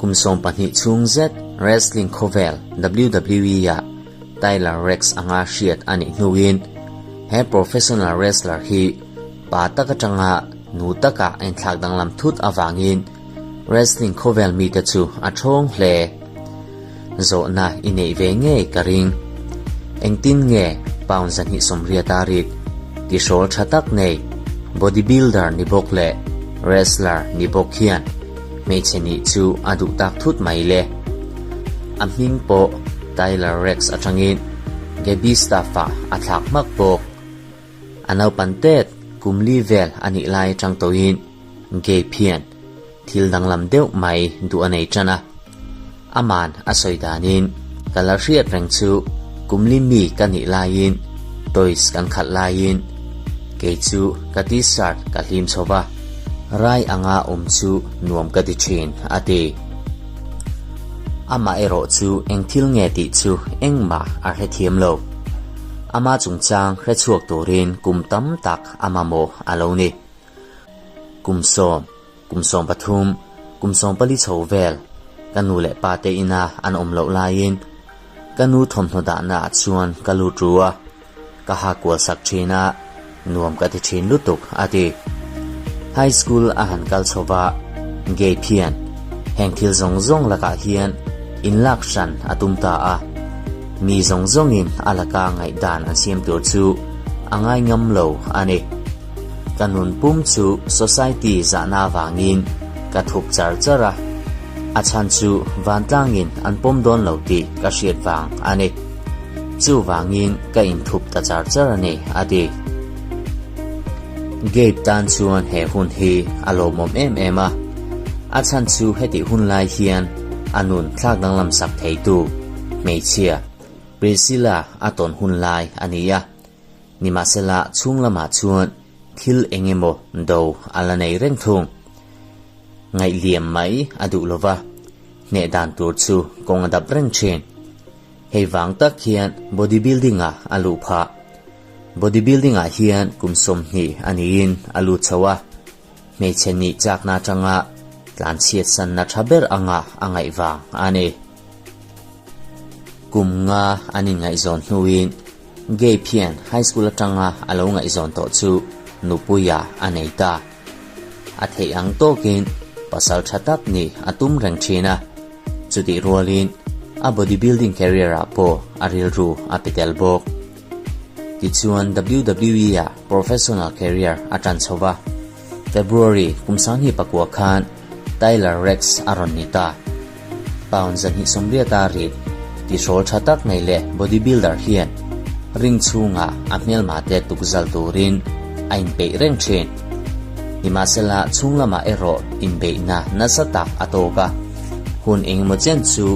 Kum 12 chhung zet wrestling khawvel WWE-ah Tyler Reks anga hriat a nih hnuin he professional wrestler hi pa tak atanga nu taka a inthlak danglam thut avangin wrestling khawvel mite chu a thawng hle. Zawhna i neih ve ngei ka ring. Engtin nge pound 280 a rit tihrawl tha tak nei bodybuilder ni bawk leh wrestler ni bawk hian hmeichhe nih chu a duh tak thut mai le. A hming pawh Tyler Rex atangin Gabby Staff-ah a thlak hmak bawk. A naupan tet kum li vel a nih lai atang tawhin Gabe hian thil danglam deuh mai duh a nei tan a. Aman a sawi danin ka la hriat reng chu kum li mi ka nih laiin toys kan khalh laiin kei chu ka t-shirt ka hlim chho va, rai anga awm chu nuam ka ti thin, a ti. Amah erawh chu eng thil nge tih chu engmah a hrethiam lo. Ama chungchang hrechhuak turin kum tam tak a mamawh a lo ni. Kum 10, kum 13, kum 14 chho vel ka nu leh pa te ina an awm loh laiin ka nu thawmhnaw dahna ah chuan ka lut ru a, ka ha kual sak thin a, nuam ka ti thin lutuk, a ti. High school a han kal chho va, Gabe hian heng thil zawng zawng lakah hian inlak hran a tum ta a, mi zawng zawngin a laka ngaihdan an siam tur chu a ngai ngam lo a ni. Ka nun pum chu society zahna avangin ka thup char char a, a chhan chu vantlangin an pawm dawn lo tih ka hriat vang a ni. Chuvangin ka inthup ta char char a ni, a ti. Gabe tan chuan he hun hi a lawmawm em em a, a chhan chu hetih hun lai hian a nun thlak danglam sak theitu hmeichhia Priscilla a tawn hun lai a ni a. Nimahsela chhung lamah chuan thil eng emaw do a la nei reng thung. Ngaihliam mai a duh lova, hneh dan tur chu kawng a dap reng thin. Hei vang tak hian bodybuilding ah a luh phah. Bodybuilding ah hian kum 20 a niin a lut chho a, hmeichhe nih chakna atanga tlanchhiat sanna tha ber anga a ngaih vang a ni. Kum nga an inngaihzawn hnuin Gabe hian high school atanga a lo ngaihzawn tawh chu nupuia a nei ta. A theih ang tawkin pasal tha tak nih a tum reng thin a, chutih rualin a bodybuilding career ah pawh a rilru a pe tel bawk. Tichuan WWE ah professional career a tan chho va, February kum 2009 khan Tyler Rex a rawn ni ta. Pound 280 a rit tihrawl tha tak nei leh bodybuilder hian ring chhungah a hmelma te tukzal turin a inpeih reng thin. Nimahsela chhung lamah erawh inbeihna nasa tak a tawk a, hun engemaw chen chu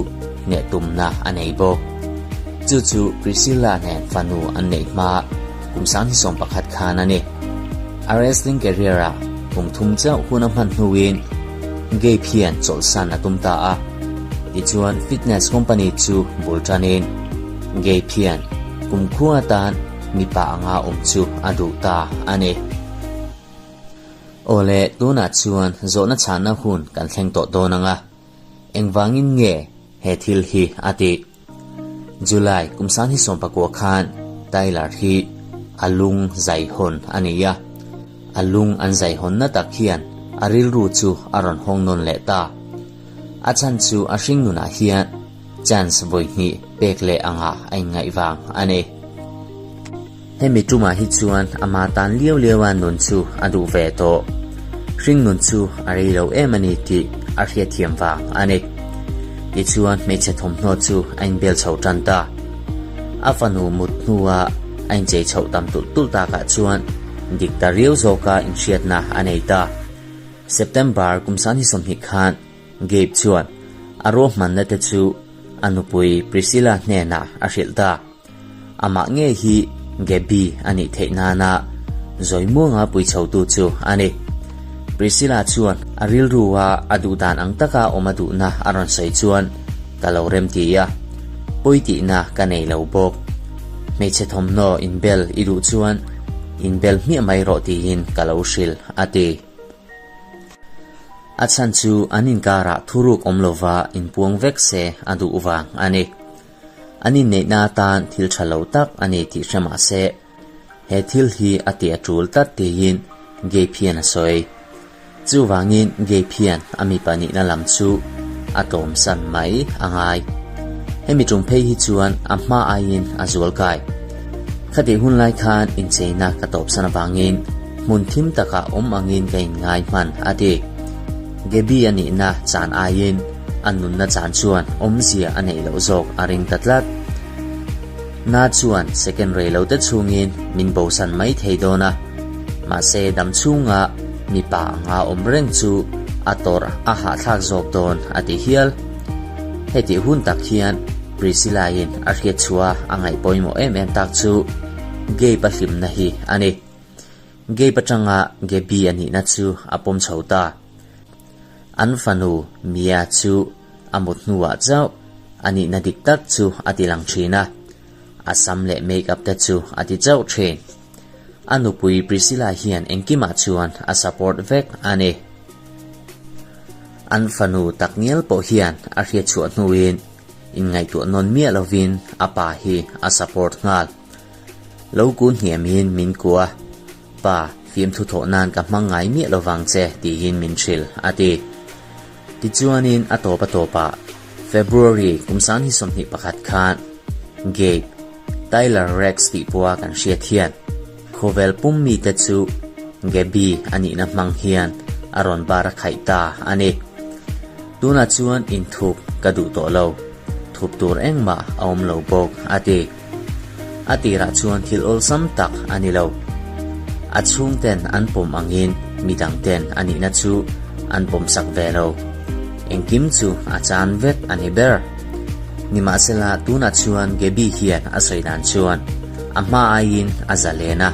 hneh tumna a nei bawk. Chu chu Priscilla nen fanu an neih hma kum 2011 khan a ni. A wrestling career ah kum thum chauh hun a hman hnuin Gabe hian chawlhsan a tum ta a. Tichuan fitness company chu bul tanin Gabe hian kum khua atan mipa anga awm chu a duh ta a ni. Awle, tunah chuan zawhna chhahna hun kan thleng tawh dawn anga, engvangin nge he thil hi a tih? July kum 2019 khan Tyler hi a lung zai hawn a ni a, a lung an zai hawnna tak hian a rilru chu a rawn hawng nawn leh ta. A chhan chu a hring nunah hian chance vawi hnih pek leh anga a inngaih vang a ni. Hemi tumah hi chuan ama tan liau liau a nun chu a duh ve tawh. Hring nun chu a rei lo em a ni tih a hriatthiam vang a ni. Tichuan hmeichhe thawmhnaw chu a inbel chho tan ta. A fanu mut hnua a inchei chhoh tam tulh tulh takah chuan dik ta riau zawka inhriatna a nei ta. September kum 2020 khan Gabe chuan a ruahmanna te chu a nupui Priscilla hnenah a hrilh ta. Amah nge hi Gaby a nih theih nana Zawimuanga pui chhotu chu a ni. Priscilla chuan a rilru a a duh dan ang taka awm a duhna a rawn sawi chuan ka lo rem ti a, pawi tihna ka nei lo bawk. Hmeichhe thawmhnaw inbel i duh chuan inbel hmiah mai rawh tiin ka lo hrilh, a ti. A chhan chu an inkarah thuruk awm lova inpuang vek se a duh vang a ni. An inneihna atan thil tha lo tak a ni tih hre mah se, he thil hi a ti a tul tlat tiin Gabe hian a sawi. Chuvangin Gabe hian a mipa nihna lam chu a tlawmsan mai a ngai. Hemi tum phei hi chuan a hma aiin a zual kai. Khatih hun lai khan incheina ka tawpsan avangin hmun thim takah awm angin ka inngai hman a ti. Gaby a nihna chan aiin a nunna chan chuan awmzia a neih loh zawk a ring ta tlat. Na chuan second rei lo te chhungin min bosan mai thei dawn a, mahse dam chhunga mipa anga awm reng chu a tawrh a hahthlak zawk dawn a ti hial. Hetih hun tak hian Priscilla-in a hriatchhuah a ngaih pawimawh em em tak chu Gabe-a hlimna hi a ni. Gabe atanga Gaby a nihna chu a pawm chho ta. An fanu Mia chu a mut hnuah chauh a nihna dik tak chu a ti lang thin a, a sam leh make up te chu a ti chauh thin. A nupui Priscilla hian engkimah chuan a support vek a ni. An fanu takngial pawh hian a hriatchhuah hnuin inngaihtuah nawn miah lovin a pa hi a support nghal. Lo kun hniamin min kua, Pa, fimthu thawh nan ka hmang ngai miah lovang che tiin min hrilh, a ti. Tichuanin a tawp a tawpah February kum 2021 khan Gabe Tyler Rex tih pawha kan hriat hian khawvel pum mite chu Gaby a nihna hmang hian a rawn bar a khaih ta a ni. Tunah chuan inthup ka duh tawh lo, thup tur engmah a awm lo bawk, a ti. A tirah chuan thil awlsam tak a ni lo. A chhungten an pawm angin midangten a nihna chu an pawmsak ve lo. Engkim chu a chan vek a ni ber. Nimahsela tunah chuan Gaby hian a sawi dan chuan a hma aiin a zalen a,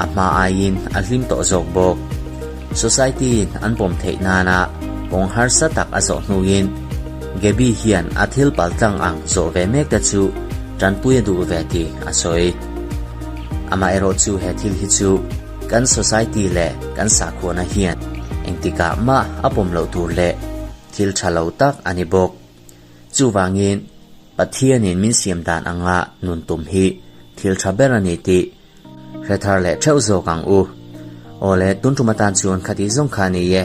a hma aiin a hlim tawh zawk bawk. Society-in an pawm theih nana kawng harsa tak a zawh hnuin Gaby hian a thil paltlang ang zawh ve mek te chu tanpui a duh ve tih a sawi. Amaherawh chu he thil hi chu kan society leh kan sakhuana hian engtikah mah a pawm loh tur leh thil tha lo tak a ni bawk. Chuvangin Pathianin min siam dan anga nun tum hi thil tha ber a ni tih Hre thar leh theuh zawk ang u. Aw le, tun tum atan chuan khati zawng kha a ni e.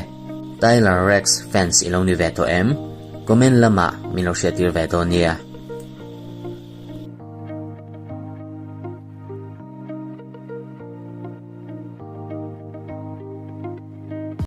Tyler Rex fans i lo ni ve tawh em? Comment lamah min lo hriattir ve dawn nia.